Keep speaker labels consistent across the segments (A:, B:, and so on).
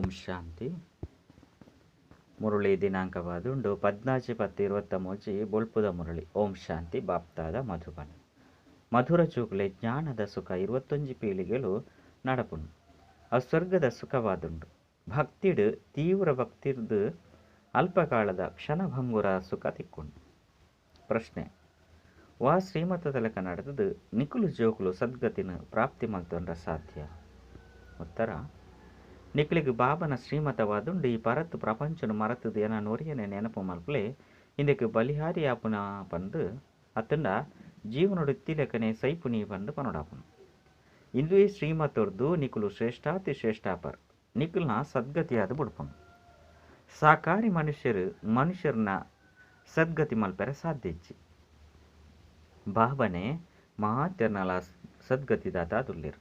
A: ಓಂ ಶಾಂತಿ. ಮುರಳಿ ದಿನಾಂಕವಾದುಂಡು 14/10/23 ಬೊಲ್ಪುದ ಮುರಳಿ. ಓಂ ಶಾಂತಿ. ಬಾಪ್ತಾದ ಮಧುಬನ ಮಧುರ ಚೂಕುಲೆ ಜ್ಞಾನದ ಸುಖ 21 ಪೀಳಿಗೆಲು ನಡಪುಂಡು. ಆ ಸ್ವರ್ಗದ ಸುಖವಾದುಂಡು. ಭಕ್ತಿಡು ತೀವ್ರ ಭಕ್ತಿರ್ದು ಅಲ್ಪಕಾಲದ ಕ್ಷಣಭಂಗುರ ಸುಖ ತಿಕ್ಕೊಂಡು. ಪ್ರಶ್ನೆ: ವಾ ಶ್ರೀಮತದ ಲೆಕ್ಕ ನಡೆದದು ನಿಕುಲು ಜೋಕುಲು ಸದ್ಗತಿನ ಪ್ರಾಪ್ತಿ ಮಲ್ತೊಂಡ್ರ ಸಾಧ್ಯ? ಉತ್ತರ: ನಿಕುಲಿಗೆ ಬಾಬನ ಶ್ರೀಮತವಾದುಂಡು. ಈ ಪರತ್ತು ಪ್ರಪಂಚನು ಮರತದು ಏನ ನೊರಿಯನೆ ನೆನಪು ಮಲ್ಪಲೆ ಇಂದಕ್ಕೆ ಬಲಿಹಾರಿ ಆಪುನ ಪಂದು ಅತ್ತಂಡ ಜೀವನೊಡು ಇತ್ತಿಲೆಕ್ಕನೆ ಸೈಪುನಿ ಪಂದು ಪನೊಡಾಪುನು. ಇಂದುವೇ ಶ್ರೀಮತೊರ್ದು ನಿಕುಲು ಶ್ರೇಷ್ಠಾತಿ ಶ್ರೇಷ್ಠಾಪರ್ ನಿಕುಲ್ನ ಸದ್ಗತಿಯಾದ ಬುಡ್ಪುನು. ಸಾಕಾರಿ ಮನುಷ್ಯರು ಮನುಷ್ಯರನ್ನ ಸದ್ಗತಿ ಮಲ್ಪೆರೆ ಸಾಧ್ಯ ಇಜ್ಜಿ. ಬಾಬನೆ ಮಾತೆರ್ನಲ ಸದ್ಗತಿದಾತ ದುಲ್ಲೇರು.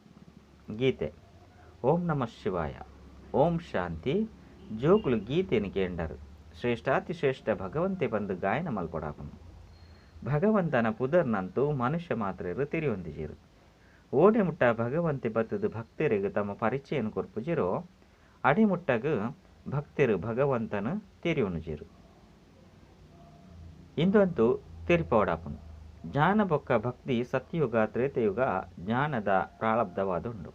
A: ಗೀತೆ. ಓಂ ನಮಃ ಶಿವಾಯ. ಓಂ ಶಾಂತಿ. ಜೋಕುಲು ಗೀತೆಯನ್ನು ಕೇಂಡರು ಶ್ರೇಷ್ಠಾತಿ ಶ್ರೇಷ್ಠ ಭಗವಂತೆ ಬಂದು ಗಾಯನ ಮಲ್ಪೊಡಾಪುನು. ಭಗವಂತನ ಪುದರ್ನಂತೂ ಮನುಷ್ಯ ಮಾತ್ರೆರು ತೆರಿಯೊಂದಿಜೀರು. ಓಡೆ ಮುಟ್ಟ ಭಗವಂತೆ ಬತ್ತದು ಭಕ್ತರಿಗೆ ತಮ್ಮ ಪರಿಚಯನು ಕೊರ್ಪುಜಿರೋ ಅಡಿಮುಟ್ಟಗ ಭಕ್ತರು ಭಗವಂತನ ತೆರಿಯೊನುಜಿರು. ಇಂದಂತೂ ತೆರಿಪೋಡಾಪುನು. ಜ್ಞಾನ ಬೊಕ್ಕ ಭಕ್ತಿ ಸತ್ಯಯುಗ ತ್ರೇತಯುಗ ಜ್ಞಾನದ ಪ್ರಾರಬ್ಧವಾದುಂಡು.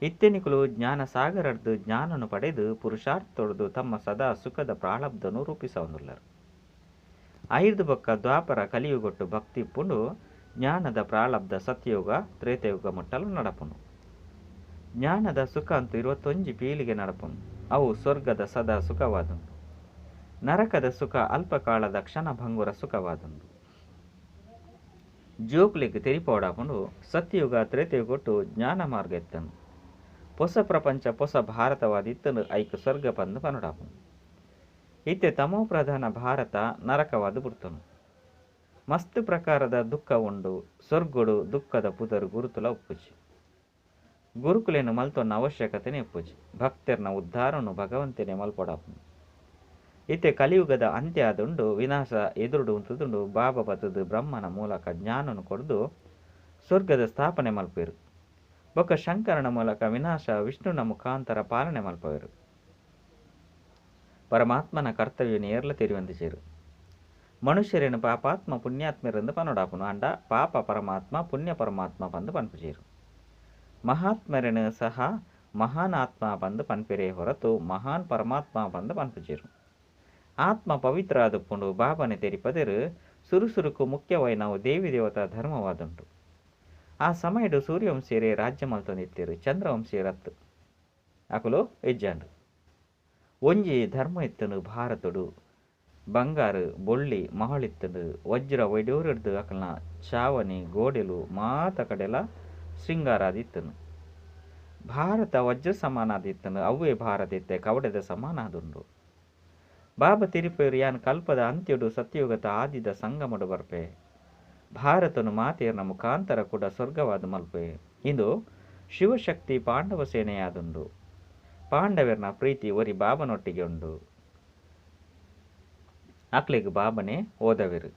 A: ಇತ್ತೆನಿಕುಲು ಜ್ಞಾನ ಸಾಗರಡ್ದು ಜ್ಞಾನನು ಪಡೆದು ಪುರುಷಾರ್ಥೊಡ್ದು ತಮ್ಮ ಸದಾ ಸುಖದ ಪ್ರಾರಬ್ಧನು ರೂಪಿಸವನುಲ್ಲರು. ಐದು ಬೊಕ್ಕ ದ್ವಾಪರ ಕಲಿಯುಗೊಟ್ಟು ಭಕ್ತಿ ಪುಂಡು ಜ್ಞಾನದ ಪ್ರಾರಬ್ಧ ಸತ್ಯಯುಗ ತ್ರೇತಯುಗ ಮುಟ್ಟಲು ನಡಪುನು. ಜ್ಞಾನದ ಸುಖ ಅಂತೂ 21 ಪೀಳಿಗೆ ನಡಪುನು. ಅವು ಸ್ವರ್ಗದ ಸದಾ ಸುಖವಾದುಂಡು. ನರಕದ ಸುಖ ಅಲ್ಪಕಾಲದ ಕ್ಷಣಭಂಗುರ ಸುಖವಾದುಂಡು. ಜೋಕ್ಲಿಗೆ ತೆರಿಪೋಡಾಪುಂಡು. ಸತ್ಯಯುಗ ತ್ರೇತಯುಗೊಟ್ಟು ಜ್ಞಾನ ಮಾರ್ಗ ಎತ್ತನು. ಹೊಸ ಪ್ರಪಂಚ ಹೊಸ ಭಾರತವಾದಿತ್ತನು ಐಕ್ ಸ್ವರ್ಗ ಪಂದು ಪನೊಡಾಪುನು. ಇತ್ತೆ ತಮೋ ಪ್ರಧಾನ ಭಾರತ ನರಕವಾದ ಬುಡ್ತನು. ಮಸ್ತ್ ಪ್ರಕಾರದ ದುಃಖ ಉಂಡು. ಸ್ವರ್ಗಡು ದುಃಖದ ಪುದರು ಗುರುತುಲ ಉಪ್ಪುಜಿ. ಗುರುಕುಲೇನು ಮಲ್ತೊನ್ನ ಅವಶ್ಯಕತೆನೇ ಉಪ್ಪುಜಿ. ಭಕ್ತರ್ನ ಉದ್ಧಾರನು ಭಗವಂತನೇ ಮಲ್ಪೊಡಾಪುನು. ಇತ್ತೆ ಕಲಿಯುಗದ ಅಂತ್ಯ ಆದುಂಡು. ವಿನಾಶ ಎದುರುಡು ಉಂತುದುಂಡು. ಬಾಬಾ ಬತ್ತದು ಬ್ರಹ್ಮನ ಮೂಲಕ ಜ್ಞಾನನು ಕೊಡ್ದು ಸ್ವರ್ಗದ ಸ್ಥಾಪನೆ ಮಲ್ಪೇರು. ಬೊಕ್ಕ ಶಂಕರನ ಮೂಲಕ ವಿನಾಶ ವಿಷ್ಣುನ ಮುಖಾಂತರ ಪಾಲನೆ ಮಲ್ಪವೇರು. ಪರಮಾತ್ಮನ ಕರ್ತವ್ಯ ನೇರ್ಲ ತೆರಿವಂದಿಚೇರು. ಮನುಷ್ಯರೇನು ಪಾಪಾತ್ಮ ಪುಣ್ಯಾತ್ಮರೆಂದು ಪನೊಡಾಪುನು. ಅಂಡ ಪಾಪ ಪರಮಾತ್ಮ ಪುಣ್ಯ ಪರಮಾತ್ಮ ಪಂದು ಪನ್ಪುಚೇರು. ಮಹಾತ್ಮರೇನು ಸಹ ಮಹಾನ್ ಆತ್ಮ ಪಂದು ಪನ್ಪಿರೇ ಹೊರತು ಮಹಾನ್ ಪರಮಾತ್ಮ ಪಂದು ಪನ್ಪುಚೇರು. ಆತ್ಮ ಪವಿತ್ರ ಆದುಪ್ಪುಂಡು. ಬಾಬನೆ ತೆರಿಪದರು ಸುರುಸುರುಕು ಮುಖ್ಯವಾಯಿ ನಾವು ದೇವಿ ದೇವತಾ ಧರ್ಮವಾದುಂಟು. ಆ ಸಮಯಡು ಸೂರ್ಯವಂಶೀಯರೇ ರಾಜ್ಯ ಮಲ್ತೊಂದಿತ್ತೀರು. ಚಂದ್ರವಂಶೀಯರತ್ತು ಅಕುಲು ಇಜ್ಜಾಂಡು. ಒಂಜಿ ಧರ್ಮ ಇತ್ತನು ಭಾರತಡು. ಬಂಗಾರು ಬೊಳ್ಳಿ ಮಹಳಿತ್ತನು. ವಜ್ರ ವೈಡೂರಿಡ್ದು ಅಕಲ್ನ ಚಾವಣಿ ಗೋಡೆಲು ಮಾತ ಕಡೆಲ ಶೃಂಗಾರಾದಿತ್ತನು. ಭಾರತ ವಜ್ರ ಸಮಾನಾದಿತ್ತನು. ಅವ್ವೇ ಭಾರತ ಇತ್ತೆ ಕವಡೆದ ಸಮಾನಾದುಂಡು. ಬಾಬಾ ತಿರುಪೇರು ಯಾನ್ ಕಲ್ಪದ ಅಂತ್ಯಡು ಸತ್ಯಯುಗದ ಆದಿದ ಸಂಗಮಡು ಬರ್ಪೆ. ಭಾರತನು ಮಾತೆಯರ್ನ ಮುಖಾಂತರ ಕೂಡ ಸ್ವರ್ಗವಾದ ಮಲ್ಪೆ. ಇಂದು ಶಿವಶಕ್ತಿ ಪಾಂಡವ ಸೇನೆಯಾದುಂಡು. ಪಾಂಡವರ್ನ ಪ್ರೀತಿ ಒರಿ ಬಾಬನೊಟ್ಟಿಗೆ ಉಂಡು. ಅಕ್ಲೆಗ್ ಬಾಬನೆ ಓದವಿರು.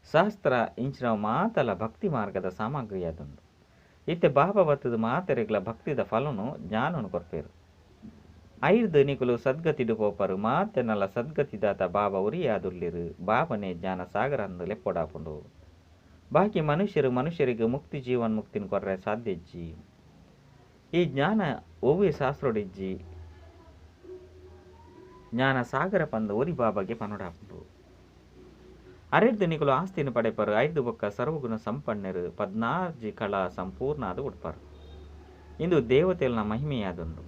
A: ಶಾಸ್ತ್ರ ಇಂಚಿನ ಮಾತಲ ಭಕ್ತಿ ಮಾರ್ಗದ ಸಾಮಗ್ರಿಯಾದುಂಡು. ಇತ್ತೆ ಬಾಬಾ ಬತ್ತದ ಮಾತೆರೆಗ್ಲ ಭಕ್ತಿದ ಫಲನು ಜ್ಞಾನನು ಕೊರ್ಪೇರು. ಐರ್ದು ನಿಕುಲು ಸದ್ಗತಿಡು ಪೋಪರು. ಮಾತೆನಲ ಸದ್ಗತಿದಾತ ಬಾಬಾ ಉರಿಯಾದುಲ್ಲಿರು. ಬಾಬನೆ ಜ್ಞಾನ ಸಾಗರ ಅಂದು ಲೆಪ್ಪೊಡಾಪುಂಡು. ಬಾಕಿ ಮನುಷ್ಯರು ಮನುಷ್ಯರಿಗೆ ಮುಕ್ತಿ ಜೀವನ್ ಮುಕ್ತಿನ ಕೊರ್ರೆ ಸಾಧ್ಯ ಇಜ್ಜಿ. ಈ ಜ್ಞಾನ ಒವ್ವೆ ಶಾಸ್ತ್ರಡಿಜ್ಜಿ. ಜ್ಞಾನ ಸಾಗರ ಪಂದು ಒರಿ ಬಾಬಾಗೆ ಪನೊಡಾಪುಂಡು. ಅರೆರ್ದು ನಿಕುಲು ಆಸ್ತಿನ ಪಡೆಪರು. ಐದು ಬೊಕ್ಕ ಸರ್ವಗುಣ ಸಂಪನ್ನರು 14 ಕಳ ಸಂಪೂರ್ಣ ಅದು ಉಡ್ಪರು. ಇಂದು ದೇವತೆಲ್ನ ಮಹಿಮೆಯಾದುಂಡು.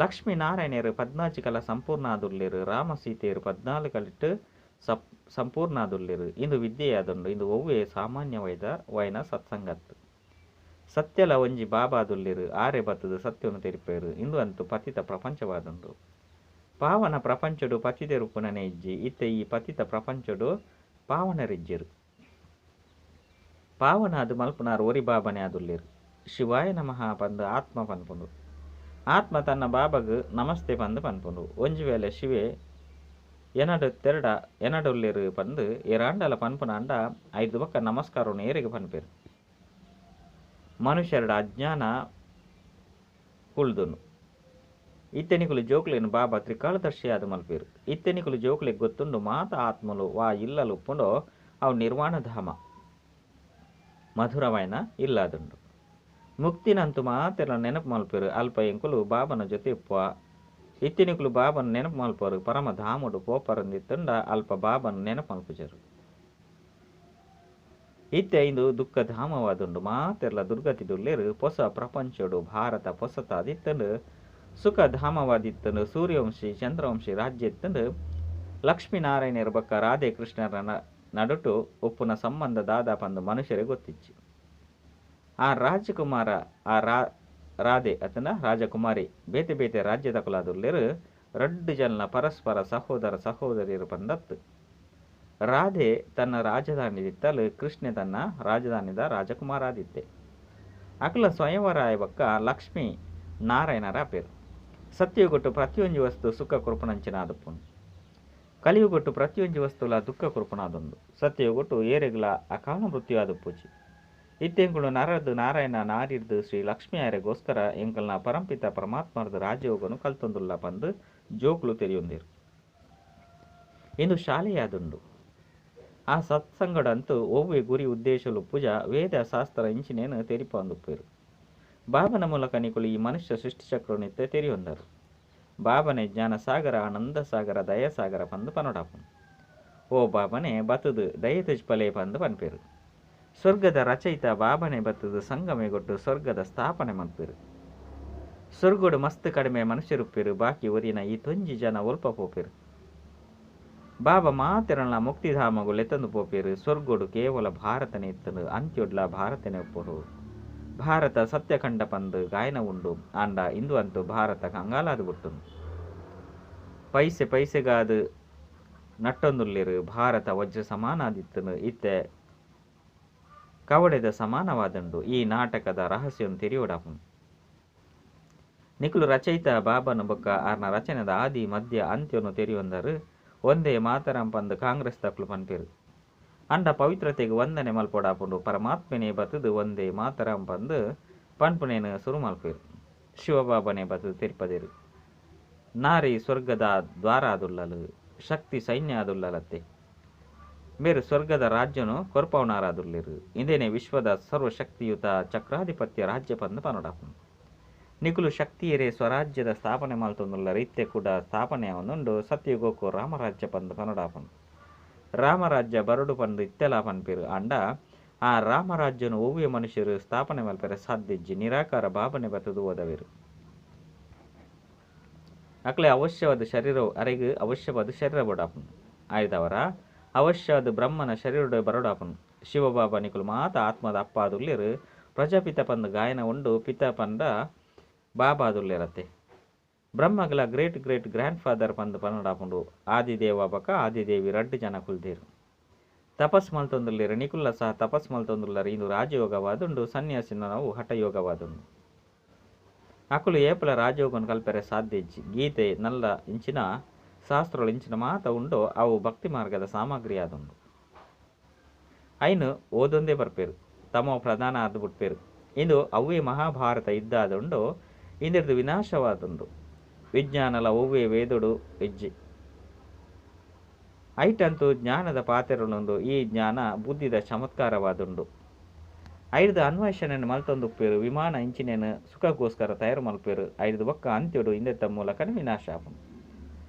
A: ಲಕ್ಷ್ಮೀ ನಾರಾಯಣರು 14 ಕಲ ಸಂಪೂರ್ಣ ಆದುಲ್ಲೇರು. ರಾಮ ಸೀತೆಯರು 14 ಕಲಿಟ್ಟು ಸಂಪೂರ್ಣ ಆದುಲ್ಲೇರು. ಇಂದು ವಿದ್ಯೆಯಾದುಂಡು. ಇಂದು ಒವ್ವೆ ಸಾಮಾನ್ಯವಾದ ವೈನ ಸತ್ಸಂಗತ್ತು. ಸತ್ಯಲ ಒಂಜಿ ಬಾಬಾದುಲ್ಲೇರು. ಆರೆ ಬತ್ತದು ಸತ್ಯವನ್ನು ತೆರಿಪೇರು. ಇಂದು ಅಂತೂ ಪತಿತ ಪ್ರಪಂಚವಾದುಂಡು. ಪಾವನ ಪ್ರಪಂಚಡು ಪತಿತೆರುಪುನನೆ ಇಜ್ಜಿ. ಇತ್ತೆ ಈ ಪತಿತ ಪ್ರಪಂಚಡು ಪಾವನರಿಜ್ಜಿರು. ಪಾವನ ಅದು ಮಲ್ಪುನಾರು ಒರಿ ಬಾಬನೆ ಆದುಲ್ಲೇರು. ಶಿವಾಯ ನಮಃ ಪಂದು ಆತ್ಮ ಪನ್ಪುಂಡು. ಆತ್ಮ ತನ್ನ ಬಾಬಗ್ ನಮಸ್ತೆ ಪಂದು ಪನ್ಪುಂಡು. ಒಂಜಿ ವೇಳೆ ಶಿವೆ ಎನಡು ತೆರಡ ಎನಡುಲ್ಲೇರು ಪಂದು ಏರಾಂಡಲ ಪನ್ಪುನ ಅಂಡ ಐದು ಬೊಕ್ಕ ನಮಸ್ಕಾರವನ್ನು ಏರಿಗೆ ಪನ್ಪೇರು. ಮನುಷ್ಯರಡ ಅಜ್ಞಾನ ಕುಳ್ದುನು. ಇತ್ತೆನಿಕುಲು ಜೋಕ್ಲೆನ್ ಬಾಬಾ ತ್ರಿಕಾಲದರ್ಶಿಯಾದ್ ಮಲ್ಪೇರು. ಇತ್ತೆನಿಕುಲು ಜೋಕ್ಲೆಗ್ ಗೊತ್ತುಂಡು ಮಾತ ಆತ್ಮಲು ವಾ ಇಲ್ಲಲು ಉಪ್ಪುಂಡೋ ಅವು ನಿರ್ವಾಣಧಾಮ ಮಧುರವಾಯಿನ ಇಲ್ಲಾದುಂಡು. ಮುಕ್ತಿನಂತು ಮಾತೆರ್ಲ ನೆನಪು ಮಲ್ಪೇರು. ಅಲ್ಪ ಎಂಕುಲು ಬಾಬನ ಜೊತೆ ಉಪ್ಪುವ. ಇತ್ತಿನಿಕುಲು ಬಾಬನ ನೆನಪು ಮಲ್ಪರು. ಪರಮಧಾಮಡು ಪೋಪರಂದಿತ್ತುಂಡ ಅಲ್ಪ ಬಾಬನ ನೆನಪು ಮಲ್ಪುಜರು. ಇತ್ತೆ ಇಂದು ದುಃಖಧಾಮವಾದುಂಡು. ಮಾತೆರ್ಲ ದುರ್ಗತಿಡುಲ್ಲೇರು. ಪೊಸ ಪ್ರಪಂಚಡು ಭಾರತ ಪೊಸತಾದಿತ್ತುಂಡು, ಸುಖಧಾಮವಾದಿತ್ತುಂಡು. ಸೂರ್ಯವಂಶಿ ಚಂದ್ರವಂಶಿ ರಾಜ್ಯ ಇತ್ತುಂಡು. ಲಕ್ಷ್ಮೀನಾರಾಯಣರ ಬೊಕ್ಕ ರಾಧೆ ಕೃಷ್ಣರ ನಡುಟು ಉಪ್ಪುನ ಸಂಬಂಧ ದಾದಾ ಪಂದು ಮನುಷ್ಯರೇ ಗೊತ್ತಿಚ್ಚಿ. ಆ ರಾಜಕುಮಾರ ಆ ರಾಧೆ ಅತನ ರಾಜಕುಮಾರಿ ಬೇತೆ ಬೇತೆ ರಾಜ್ಯದಕುಲಾದುಲ್ಲೇರು. ರಡ್ಡು ಜನಲ ಪರಸ್ಪರ ಸಹೋದರ ಸಹೋದರಿಯರು ಪಂದತ್ತು. ರಾಧೆ ತನ್ನ ರಾಜಧಾನಿ ದಿತ್ತಲು, ಕೃಷ್ಣೆ ತನ್ನ ರಾಜಧಾನಿದ ರಾಜಕುಮಾರಾದಿತ್ತೆ. ಅಕಲ ಸ್ವಯಂವರಾಯ ಬೊಕ್ಕ ಲಕ್ಷ್ಮೀ ನಾರಾಯಣರ ಪೇರು. ಸತ್ಯಯುಗೊಟ್ಟು ಪ್ರತಿಯೊಂಜಿ ವಸ್ತು ಸುಖ ಕೊರ್ಪುನಂಚಿನಾದುಪ್ಪುಂಡು. ಕಲಿಯುಗೊಟ್ಟು ಪ್ರತಿಯೊಂಜಿ ವಸ್ತುಲ ದುಃಖ ಕೊರ್ಪುನಾದುಂಡು. ಸತ್ಯಯುಗೊಟ್ಟು ಏರೆಗ್ಲ ಅಕಾಲ ಮೃತ್ಯು ಆದುಪ್ಪುಜಿ. ಇತ್ತೆಂಕುಲು ನರರ್ದು ನಾರಾಯಣ ನಾರಿರ್ದು ಶ್ರೀ ಲಕ್ಷ್ಮೀ ಆರೆಗೋಸ್ಕರ ಎಂಕಲ್ನ ಪರಂಪಿತ ಪರಮಾತ್ಮರ್ದು ರಾಜಯೋಗನು ಕಲ್ತೊಂದುಲ್ಲ ಪಂದು ಜೋಕ್ಲು ತೆರಿಯೊಂದಿರು. ಇಂದು ಶಾಲೆಯಾದುಂಡು. ಆ ಸತ್ಸಂಗಡಂತೂ ಒವ್ವೆ ಗುರಿ ಉದ್ದೇಶಲು ಪೂಜಾ ವೇದ ಶಾಸ್ತ್ರ ಇಂಚಿನೇನು ತೆರಿಪೊಂದುಪ್ಪೇರು. ಬಾಬನ ಮೂಲಕ ನಿಕುಲು ಈ ಮನುಷ್ಯ ಸೃಷ್ಟಿಚಕ್ರನಿತ್ತೆ ತೆರಿಯೊಂದರು. ಬಾಬನೆ ಜ್ಞಾನಸಾಗರ ಆನಂದ ಸಾಗರ ದಯಾಸಾಗರ ಪಂದು ಪನೊಡಾಪುನು. ಓ ಬಾಬನೆ ಬತ್ತದು ದಯ ತುಜ್ಪಲೆ ಪಂದು ಪನ್ಪೇರು. ಸ್ವರ್ಗದ ರಚಯಿತ ಬಾಬನೆ ಬತ್ತದು ಸಂಗಮೆಗೊಟ್ಟು ಸ್ವರ್ಗದ ಸ್ಥಾಪನೆ ಮಲ್ಪೇರು. ಸ್ವರ್ಗಡು ಮಸ್ತ್ ಕಡಿಮೆ ಮನುಷ್ಯರುಪ್ಪೇರು. ಬಾಕಿ ಒರಿನ ಈ ತೊಂಜಿ ಜನ ಒಲ್ಪ ಪೋಪೇರು. ಬಾಬಾ ಮಾತೆರನ ಮುಕ್ತಿಧಾಮಗು ಲೆತ್ತೊಂದು ಪೋಪೇರು. ಸ್ವರ್ಗಡು ಕೇವಲ ಭಾರತನೇ ಇತ್ತನು, ಅಂತ್ಯೊಡ್ಲ ಭಾರತನೇ ಒಪ್ಪುಡು. ಭಾರತ ಸತ್ಯಖಂಡ ಪಂದು ಗಾಯನ ಉಂಡು. ಆಂಡ ಇಂದು ಅಂತೂ ಭಾರತ ಕಂಗಾಲಾದ ಬಿಟ್ಟುನು. ಪೈಸೆ ಪೈಸೆಗಾದ ನಟ್ಟೊಂದುಲ್ಲೇರು. ಭಾರತ ವಜ್ರ ಸಮಾನಾದಿತ್ತನು, ಇತ್ತೆ ಕವಡೆದ ಸಮಾನವಾದುಂಡು. ಈ ನಾಟಕದ ರಹಸ್ಯವನ್ನು ತೆರಿಯೋಡಾಪುನು. ನಿಕುಲು ರಚಯಿತ ಬಾಬನ ಬೊಕ್ಕ ಆರ್ನ ರಚನೆದ ಆದಿ ಮಧ್ಯ ಅಂತ್ಯನು ತೆರಿಯೊಂದರು. ಒಂದೇ ಮಾತರಂ ಪಂದು ಕಾಂಗ್ರೆಸ್ ತಕ್ಲು ಪನ್ಪೇರು. ಅಂಡ ಪವಿತ್ರತೆಗೆ ವಂದನೆ ಮಲ್ಪೊಡಾಪುಂಡು. ಪರಮಾತ್ಮನೇ ಬತ್ತದು ಒಂದೇ ಮಾತರಂ ಪಂದು ಪನ್ಪುನೇನು ಸುರು ಮಲ್ಪೇರು. ಶಿವಬಾಬನೇ ಬತ್ತದು ತೆರಿಪದೇರು. ನಾರಿ ಸ್ವರ್ಗದ ದ್ವಾರ ಆದುಲ್ಲಲು, ಶಕ್ತಿ ಸೈನ್ಯ ಆದುಲ್ಲಲತ್ತೆ. ಮೇರು ಸ್ವರ್ಗದ ರಾಜ್ಯನು ಕೊರ್ಪವನಾರಾದುಲ್ಲೇರು. ಇಂದೇನೆ ವಿಶ್ವದ ಸರ್ವಶಕ್ತಿಯುತ ಚಕ್ರಾಧಿಪತ್ಯ ರಾಜ್ಯ ಪಂದು ಪನೊಡಾಪುಂಡು. ನಿಕುಲು ಶಕ್ತಿಯರೇ ಸ್ವರಾಜ್ಯದ ಸ್ಥಾಪನೆ ಮಲ್ತೊಂದುಲ್ಲ. ಇತ್ತೆ ಕೂಡ ಸ್ಥಾಪನೆ ಒಂದುಂಡು. ಸತ್ಯಯುಗಕ್ಕೂ ರಾಮರಾಜ್ಯ ಪಂದು ಪನೊಡಾಪುಂಡು. ರಾಮರಾಜ್ಯ ಬರಡು ಪಂದು ಇತ್ತೆಲ ಪನ್ಪೇರು. ಅಂಡ ಆ ರಾಮರಾಜ್ಯನು ಒವ್ವೆ ಮನುಷ್ಯರು ಸ್ಥಾಪನೆ ಮಲ್ಪೆರೆ ಸಾಧ್ಯಜ್ಜಿ. ನಿರಾಕಾರ ಬಾಬನೆ ಬತ್ತದು ಓದವೇರು. ಅಕ್ಲೆ ಅವಶ್ಯವಾದ ಶರೀರವು ಅರೆಗ್ ಅವಶ್ಯವಾದ ಶರೀರ ಬಡಾಪುಂಡು. ಆಯ್ದವರ ಅವಶ್ಯವಾದ ಬ್ರಹ್ಮನ ಶರೀರ ಬರಡಾಪುಂಡು. ಶಿವಬಾಬಾ ನಿಕುಲು ಮಾತ ಆತ್ಮದ ಅಪ್ಪ ಆದುಲ್ಲೇರು. ಪ್ರಜಾಪಿತ ಪಂದು ಗಾಯನ ಉಂಡು. ಪಿತ ಪಂಡ ಬಾಬಾ ಆದುಲ್ಲೇರತ್ತೆ. ಬ್ರಹ್ಮಗಳ great great grand father ಪಂದು ಪನ್ನಡಾಪುಂಡು. Adideva ಬಕ ಆದಿದೇವಿ ರಡ್ಡು ಜನ ಕುಲ್ದೇರು ತಪಸ್ ಮಲ್ತೊಂದುಲ್ಲೇರು. ನಿಕುಲ್ಲ ಸಹ ತಪಸ್ ಮಲ್ತೊಂದುಲ್ಲರು. ಇಂದು ರಾಜಯೋಗವಾದುಂಡು. ಸನ್ಯಾಸಿನ ನಾವು ಹಠಯೋಗವಾದುಂಡು. ಅಕುಲು ಏಪಲ ರಾಜಯೋಗನು ಕಲ್ಪೆರೆ ಸಾಧ್ಯ ಇಜ್ಜಿ. ಗೀತೆ ನಲ್ಲ ಇಂಚಿನ ಶಾಸ್ತ್ರಗಳು ಇಂಚಿನ ಮಾತ ಉಂಡು. ಅವು ಭಕ್ತಿ ಮಾರ್ಗದ ಸಾಮಗ್ರಿ ಆದುಂಡು. ಐನು ಓದೊಂದೇ ಬರ್ಪೇರು. ತಮ್ಮ ಪ್ರಧಾನ ಆದ್ ಬಿಟ್ಪೇರು. ಇಂದು ಅವೇ ಮಹಾಭಾರತ ಯುದ್ಧ ಆದುಂಡು. ಇಂದಿರ್ದು ವಿನಾಶವಾದುಂಡು. ವಿಜ್ಞಾನಲ ಒವ್ವೆ ವೇದೊಡು ಇಜ್ಜಿ. ಐಟಂತೂ ಜ್ಞಾನದ ಪಾತೆರಲುಂಡು. ಈ ಜ್ಞಾನ ಬುದ್ಧಿದ ಚಮತ್ಕಾರವಾದುಂಡು. ಐರ್ದ ಅನ್ವೇಷಣೆಯನ್ನು ಮಲ್ತೊಂದುಪ್ಪೇರು. ವಿಮಾನ ಇಂಚಿನೇನು ಸುಖಕ್ಕೋಸ್ಕರ ತಯಾರು ಮಲ್ಪೇರು. ಐರ್ದು ಬೊಕ್ಕ ಅಂತ್ಯೊಡು ಇಂದೆತ್ತ ಮೂಲಕನೇ ವಿನಾಶ ಆಪುಂಡು.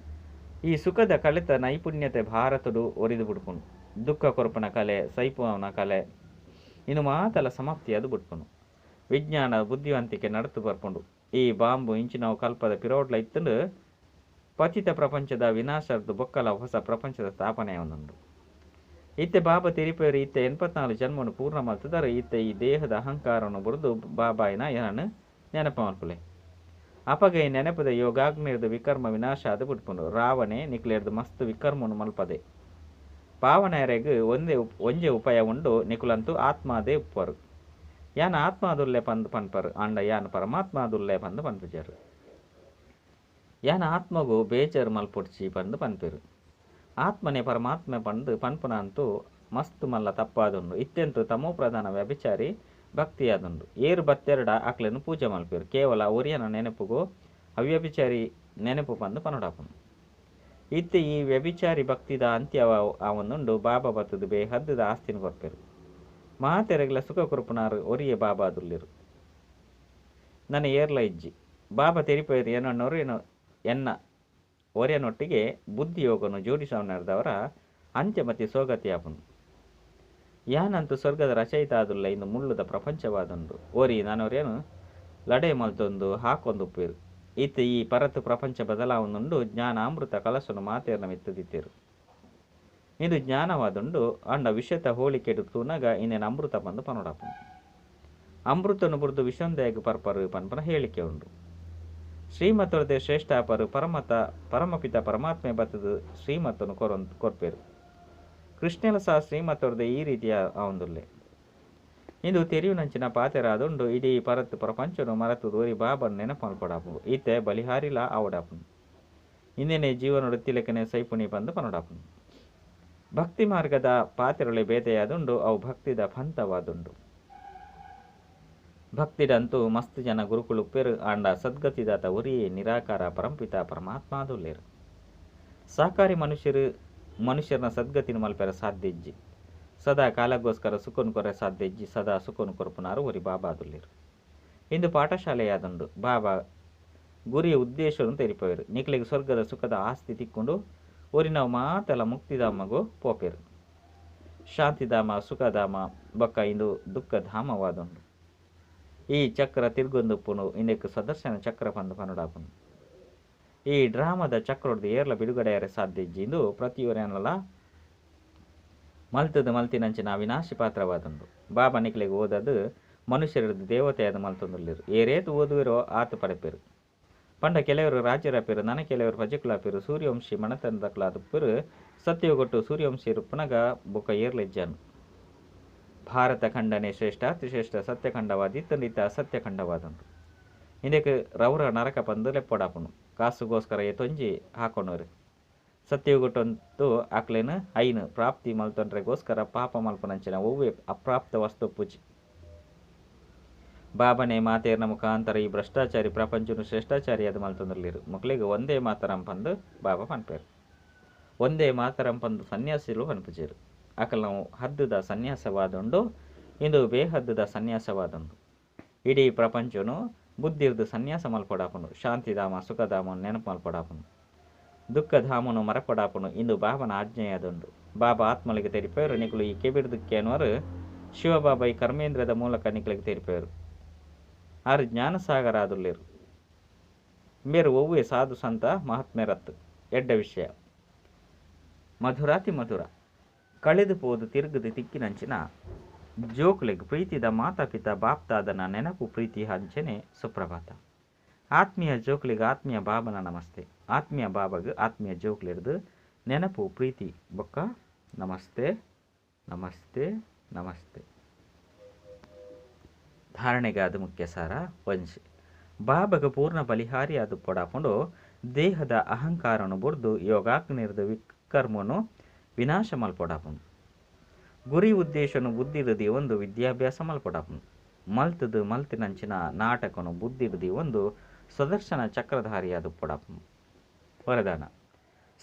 A: ಈ ಸುಖದ ಕಲಿತ ನೈಪುಣ್ಯತೆ ಭಾರತಡು ಒರಿದು ಬಿಡ್ಪುಂಡು. ದುಃಖ ಕೊರ್ಪುನ ಕಲೆ, ಸೈಪುವನ ಕಲೆ ಇನ್ನು ಮಾತಲ ಸಮಾಪ್ತಿಯಾದ ಬಿಡ್ಪುಂಡು. ವಿಜ್ಞಾನ ಬುದ್ಧಿವಂತಿಕೆ ನಡತು ಬರ್ಪುಂಡು. ಈ ಬಾಂಬು ಇಂಚಿನವು ಕಲ್ಪದ ಪಿರೋಡ್ಲ ಇತ್ತುಂಡು. ಪತಿತ ಪ್ರಪಂಚದ ವಿನಾಶರ್ದು ಬೊಕ್ಕಲ ಹೊಸ ಪ್ರಪಂಚದ ಸ್ಥಾಪನೆ ಒಂದುಂಡು. ಇತ್ತೆ ಬಾಬಾ ತೆರಿಪೇರು. ಇತ್ತೆ 84 ಜನ್ಮನು ಪೂರ್ಣ ಮಲ್ತದಾರೆ. ಇತ್ತೆ ಈ ದೇಹದ ಅಹಂಕಾರವನ್ನು ಬುರಿದು ಬಾಬಾಯಿನ ಏನನ್ನು ನೆನಪು ಮಲ್ಪುಲೆ. ಅಪಗ ಈ ನೆನಪದ ಯೋಗಾಗ್ನಿರ್ದು ವಿಕರ್ಮ ವಿನಾಶ ಆದ್ ಬಿಡ್ಪುಂಡು. ರಾವಣೆ ನಿಕ್ಲೇರ್ದು ಮಸ್ತ್ ವಿಕರ್ಮನು ಮಲ್ಪದೆ. ಪಾವನೆರೆಗ್ ಒಂದೇ ಒಂಜೆ ಉಪಾಯ ಉಂಡು. ನಿಕುಲಂತೂ ಆತ್ಮಾದೇ ಉಪ್ಪರು. ಯಾನ್ ಆತ್ಮಾದುಲ್ಲೆ ಪಂದ್ ಪನ್ಪರು. ಆಂಡ ಯಾನ್ ಪರಮಾತ್ಮಾದುಲ್ಲೆ ಪಂದ್ ಪನ್ಪುಜರು. ಯಾನ್ ಆತ್ಮಗು ಬೇಜಾರು ಮಲ್ಪೊಡ್ಚಿ ಪಂದ್ ಪನ್ಪೆರು. ಆತ್ಮನೇ ಪರಮಾತ್ಮ ಪಂದ್ ಪನ್ಪುನ ಅಂತೂ ಮಸ್ತ್ ಮಲ್ಲ ತಪ್ಪಾದುಂಡು. ಇತ್ಯಂತೂ ತಮೋ ಪ್ರಧಾನ ವ್ಯಭಿಚಾರಿ ಭಕ್ತಿಯಾದುಂಡು. ಏರು ಬತ್ತೆರಡ ಅಕ್ಲೆನ್ ಪೂಜೆ ಮಲ್ಪೆರು. ಕೇವಲ ಒರಿಯನ ನೆನಪುಗು ಅವ್ಯಭಿಚಾರಿ ನೆನಪು ಪಂದು ಪನೊಡಾಪುನು. ಇತ್ತೆ ಈ ವ್ಯಭಿಚಾರಿ ಭಕ್ತಿದ ಅಂತ್ಯ ಆವೊಂದುಂಡು. ಬಾಬಾ ಬತ್ತದು ಬೇಹದ್ದುದ ಆಸ್ತಿನ ಕೊರ್ಪೆರು. ಮಾತೆರೆಗ್ಲ ಸುಖ ಕೊರ್ಪುನಾರು ಒರಿಯೇ ಬಾಬಾ ದುಲ್ಲೆರು. ನನ್ನ ಏರ್ಲ ಇಜ್ಜಿ. ಬಾಬಾ ತೆರಿಪೇರು ಏನನ್ನೋರು ಎನ್ನ ಒರೆಯನೊಟ್ಟಿಗೆ ಬುದ್ಧಿಯೋಗನು ಜೋಡಿಸವನರ್ದವರ ಅಂತ್ಯಮತಿ ಸೋಗತಿಯಾಪುನು. ಯಾನಂತೂ ಸ್ವರ್ಗದ ರಚಯಿತ ಆದುಲ್ಲ ಇಂದು ಮುಳ್ಳುದ ಪ್ರಪಂಚವಾದುಂಡು. ಓರಿ ನಾನೊರೇನು ಲಡೆ ಮಲ್ತೊಂದು ಹಾಕೊಂದುಪ್ಪೇರು. ಇತ್ತೆ ಈ ಪರತು ಪ್ರಪಂಚ ಬದಲಾವೊಂದುಂಡು. ಜ್ಞಾನಾಮೃತ ಕಲಸನು ಮಾತೇರ್ನ ಮಿತ್ತದಿತ್ತೇರು. ಇದು ಜ್ಞಾನವಾದುಂಡು. ಅಂಡ ವಿಷತ ಹೋಳಿಕೆಡು ತೂನಗ ಇನ್ನೇನು ಅಮೃತ ಬಂದು ಪನೊಡಾಪುನು. ಅಮೃತನು ಬುರ್ದು ವಿಷಂದಯಗ್ ಪರ್ಪರು ಪನ್ಪನ ಹೇಳಿಕೆ ಉಂಡು. ಶ್ರೀಮತೊರದೆ ಶ್ರೇಷ್ಠಾಪರು ಪರಮಪಿತ ಪರಮಾತ್ಮೆ ಬತ್ತದು ಶ್ರೀಮತನು ಕೊರ್ಪೇರು. ಕೃಷ್ಣಲ ಸಹ ಶ್ರೀಮತೊರದೆ ಈ ರೀತಿಯ ಆವಂದುಲ್ಲೆ. ಇಂದು ತೆರಿಯುನಂಚಿನ ಪಾತೆರಾದುಂಡು. ಇಡೀ ಪರತ್ ಪ್ರಪಂಚನು ಮರತು ದೋರಿ ಬಾಬನ್ ನೆನಪು ಮಲ್ಪಡಾಪುಂಡು. ಈತೆ ಬಲಿಹಾರಿಲ ಆವಡಾಪುಂಡು. ಇಂದೇನೆ ಜೀವನೊಡು ತಿಲಕನೆ ಸೈಪುಣಿ ಬಂದು ಪನೊಡಾಪುಂಡು. ಭಕ್ತಿ ಮಾರ್ಗದ ಪಾತೆರೊಳೆ ಬೇತೆಯಾದುಂಡು. ಅವು ಭಕ್ತಿದ ಪಂಥವಾದುಂಡು. ಭಕ್ತಿಡಂತೂ ಮಸ್ತ್ ಜನ ಗುರುಕುಲು ಪೆರು ಆಂಡ ಸದ್ಗತಿದಾತ ಒರಿಯೇ ನಿರಾಕಾರ ಪರಂಪಿತ ಪರಮಾತ್ಮಾದುಲ್ಲೇರು. ಸಾಕಾರಿ ಮನುಷ್ಯರನ ಸದ್ಗತಿನ ಮಲ್ಪೆರ ಸಾಧ್ಯ ಇಜ್ಜಿ. ಸದಾ ಕಾಲಗೋಸ್ಕರ ಸುಖನ್ ಕೊರೆ ಸಾಧ್ಯ ಇಜ್ಜಿ. ಸದಾ ಸುಖನ್ ಕೊರ್ಪುನಾರು ಒರಿ ಬಾಬಾದುಲ್ಲೇರು. ಇಂದು ಪಾಠಶಾಲೆಯಾದುಂಡು. ಬಾಬಾ ಗುರಿಯ ಉದ್ದೇಶವನ್ನು ತೆರಿಪೇರು. ನಿಕ್ಲೆಗ್ ಸ್ವರ್ಗದ ಸುಖದ ಆಸ್ತಿ ತಿಕ್ಕೊಂಡು ಒರಿ ನಾವು ಮಾತೆಲ್ಲ ಮುಕ್ತಿಧಾಮಗು ಪೋಪೇರು. ಶಾಂತಿಧಾಮ ಸುಖಧಾಮ ಬೊಕ್ಕ ಇಂದು ದುಃಖಧಾಮವಾದುಂಡು. ಈ ಚಕ್ರ ತಿರ್ಗೊಂದುಪ್ಪುನು. ಇಂದಕ್ಕೆ ಸದರ್ಶನ ಚಕ್ರ ಪಂದು ಪನುಡಾಪುನು. ಈ ಡ್ರಾಮದ ಚಕ್ರೊಡ್ದು ಏರ್ಲ ಬಿಡುಗಡೆಯರೆ ಸಾಧ್ಯ ಇಜ್ಜಿ. ಇಂದು ಪ್ರತಿಯೊರೆನಲ ಮಲ್ತದ ಮಲ್ತಿನಂಚಿನ ಅವಿನಾಶಿ ಪಾತ್ರವಾದುಂಡು. ಬಾಬಾ ನಿಕ್ಲೆಗ್ ಓದದು ಮನುಷ್ಯರದ್ದು ದೇವತೆಯಾದ ಮಲ್ತೊಂದುಲ್ಲೆರು. ಏರೇತು ಓದುವಿರೋ ಆತ ಪಡೆಪೇರು. ಪಂಡ ಕೆಲವರು ರಾಜ್ಯರಾಪೇರು, ನನ ಕೆಲವರು ಪ್ರಜೆಕುಲಾಪೇರು, ಸೂರ್ಯವಂಶಿ ಮಣತನದಕುಲಾದುಪ್ಪೇರು. ಸತ್ಯಗೊಟ್ಟು ಸೂರ್ಯವಂಶಿ ಪುನಗ ಬೊಕ್ಕ ಏರ್ಲೆಜ್ಜಾನು. ಭಾರತ ಖಂಡನೆ ಶ್ರೇಷ್ಠ ಅತಿಶ್ರೇಷ್ಠ ಸತ್ಯಖಂಡವಾದಿತ್ತಂಡಿತ ಅಸತ್ಯಖಂಡವಾದುಂಡು. ಇಂದಕ್ಕೆ ರೌರ ನರಕ ಪಂದು ಲೆಪ್ಪಡಾಪುನು. ಕಾಸುಗೋಸ್ಕರ ಏತೊಂಜಿ ಹಾಕೊಣರು. ಸತ್ಯಗೊಟ್ಟಂತೂ ಆಕ್ಲೇನು ಐನು ಪ್ರಾಪ್ತಿ ಮಲ್ತೊಂಡ್ರೆಗೋಸ್ಕರ ಪಾಪ ಮಲ್ಪನಂಚಿನ ಒವ್ವೆ ಅಪ್ರಾಪ್ತ ವಸ್ತು ಪೂಜಿ. ಬಾಬನೆ ಮಾತೇರ್ನ ಮುಖಾಂತರ ಈ ಭ್ರಷ್ಟಾಚಾರಿ ಪ್ರಪಂಚನು ಶ್ರೇಷ್ಠಾಚಾರಿಯಾದ ಮಲ್ತೊಂದುರ್ಲಿರು. ಮಕ್ಕಳಿಗೆ ಒಂದೇ ಮಾತರಂ ಪಂದು ಬಾಬಾ ಪನ್ಪೇರು. ಒಂದೇ ಮಾತರಂ ಪಂದು ಸನ್ಯಾಸಿಲು ಪನ್ಪುಜೇರು. ಅಕಲ್ ನಾವು ಹದ್ದುದ ಸನ್ಯಾಸವಾದುಂಡು. ಇಂದು ಬೇಹದ್ದುದ ಸನ್ಯಾಸವಾದುಂಡು. ಇಡೀ ಪ್ರಪಂಚನು ಬುದ್ಧಿರ್ದು ಸನ್ಯಾಸ ಮಲ್ಪಡಾಪುನು. ಶಾಂತಿಧಾಮ ಸುಖಧಾಮ ನೆನಪು ಮಲ್ಪಡಾಪುನು. ದುಃಖಧಾಮನು ಮರಪಡಾಪುನು. ಇಂದು ಬಾಬನ ಆಜ್ಞೆಯಾದುಂಡು. ಬಾಬಾ ಆತ್ಮಲಿಗೆ ತೆರಿಪೇರು. ನಿಕಲು ಈ ಕೆಬಿರ್ದುಕ್ಕೇನುವರು ಶಿವಬಾಬಾ ಈ ಕರ್ಮೇಂದ್ರದ ಮೂಲಕ ನಿಕಲಿಗೆ ತೆರಿಪೇರು. ಆರು ಜ್ಞಾನಸಾಗರ ಆದುಲ್ಲೇರು. ಮೇರು ಒವ್ವೆ ಸಾಧು ಸಂತ ಮಹಾತ್ಮೆರತ್ತು. ಎಡ್ಡ ವಿಷಯ ಮಧುರಾತಿ ಮಧುರ ಕಳೆದು ಪೋದು ತಿರುಗದು ತಿಕ್ಕಿನಂಚಿನ ಜೋಕ್ಲೆಗ್ ಪ್ರೀತಿದ ಮಾತಾಪಿತ ಬಾಪ್ತಾದನ ನೆನಪು ಪ್ರೀತಿ ಹಂಚನೆ ಸುಪ್ರಭಾತ. ಆತ್ಮೀಯ ಜೋಕ್ಲಿಗೆ ಆತ್ಮೀಯ ಬಾಬನ ನಮಸ್ತೆ. ಆತ್ಮೀಯ ಬಾಬಾಗ ಆತ್ಮೀಯ ಜೋಕ್ಲಿರ್ದು ನೆನಪು ಪ್ರೀತಿ ಬೊಕ್ಕ ನಮಸ್ತೆ ನಮಸ್ತೆ ನಮಸ್ತೆ. ಧಾರಣೆಗಾದ ಮುಖ್ಯ ಸಾರ ವಂಶಿ ಬಾಬಗ ಪೂರ್ಣ ಬಲಿಹಾರಿ ಅದು ಪೊಡಾಕೊಂಡು ದೇಹದ ಅಹಂಕಾರನು ಬುರ್ದು ಯೋಗಾಗ್ನಿರ್ದು ವಿಕರ್ಮನು ವಿನಾಶ ಮಲ್ಪೊಡಾಪುನು. ಗುರಿ ಉದ್ದೇಶನು ಬುದ್ಧಿರದಿ ಒಂದು ವಿದ್ಯಾಭ್ಯಾಸ ಮಲ್ಪೊಡಾಪುನು. ಮಲ್ತದು ಮಲ್ತಿನಂಚಿನ ನಾಟಕನು ಬುದ್ಧಿರದಿ ಒಂದು ಸ್ವದರ್ಶನ ಚಕ್ರಧಾರಿಯಾದ ಪೊಡಾಪುನು. ವರದಾನ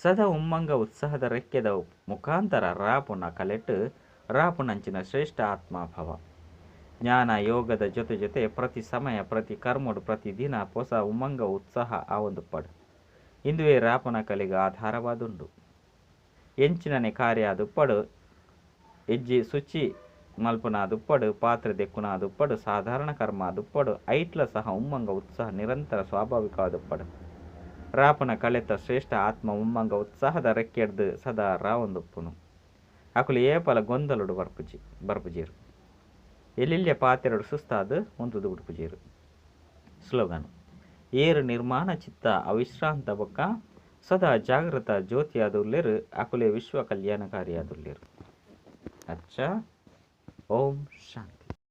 A: ಸದಾ ಉಮ್ಮಂಗ ಉತ್ಸಾಹದ ರೆಕ್ಕೆದ ಮುಖಾಂತರ ರಾಪುನ ಕಲೆಟ್ಟು ರಾಪುನಂಚಿನ ಶ್ರೇಷ್ಠ ಆತ್ಮಭವ. ಜ್ಞಾನ ಯೋಗದ ಜೊತೆ ಜೊತೆ ಪ್ರತಿ ಸಮಯ ಪ್ರತಿ ಕರ್ಮಡು ಪ್ರತಿದಿನ ಹೊಸ ಉಮ್ಮಂಗ ಉತ್ಸಾಹ ಆ ಒಂದು ಪಡು ಇಂದುವೇ ರಾಪುನ ಕಲೆಗೆ ಆಧಾರವಾದುಂಡು. ಎಂಚಿನನೆ ಕಾರ್ಯ ದುಪ್ಪಡು ಎಜ್ಜಿ ಶುಚಿ ಮಲ್ಪುನ ದುಪ್ಪಡು ಪಾತ್ರೆ ದೆಕ್ಕುನ ದುಪ್ಪಡು ಸಾಧಾರಣ ಕರ್ಮ ದುಪ್ಪಡು ಐಟ್ಲ ಸಹ ಉಮ್ಮಂಗ ಉತ್ಸಾಹ ನಿರಂತರ ಸ್ವಾಭಾವಿಕ ದುಪ್ಪಡು. ರಾಪನ ಕಳೆತ ಶ್ರೇಷ್ಠ ಆತ್ಮ ಉಮ್ಮಂಗ ಉತ್ಸಾಹದ ರೆಕ್ಕೆಡ್ದು ಸದಾ ರಾವೊಂದುಪ್ಪುನು. ಅಕುಲು ಏಪಲ ಗೊಂದಲುಡು ಬರ್ಪುಜೀರು. ಎಲ್ಲೆಲ್ಲಿಯ ಪಾತೆರಡು ಸುಸ್ತಾದ ಒಂದುದು ಉಡುಪುಜೀರು. ಸ್ಲೋಗನ್ ಏರು ನಿರ್ಮಾಣ ಚಿತ್ತ ಅವಿಶ್ರಾಂತ ಬೊಕ್ಕ ಸದಾ ಜಾಗೃತ ಜ್ಯೋತಿಯಾದುಲ್ಲೇರು ಅಕುಲೆ ವಿಶ್ವ ಕಲ್ಯಾಣಕಾರಿಯಾದುಲ್ಲೇರು. ಅಚ್ಚ, ಓಂ ಶಾಂತಿ.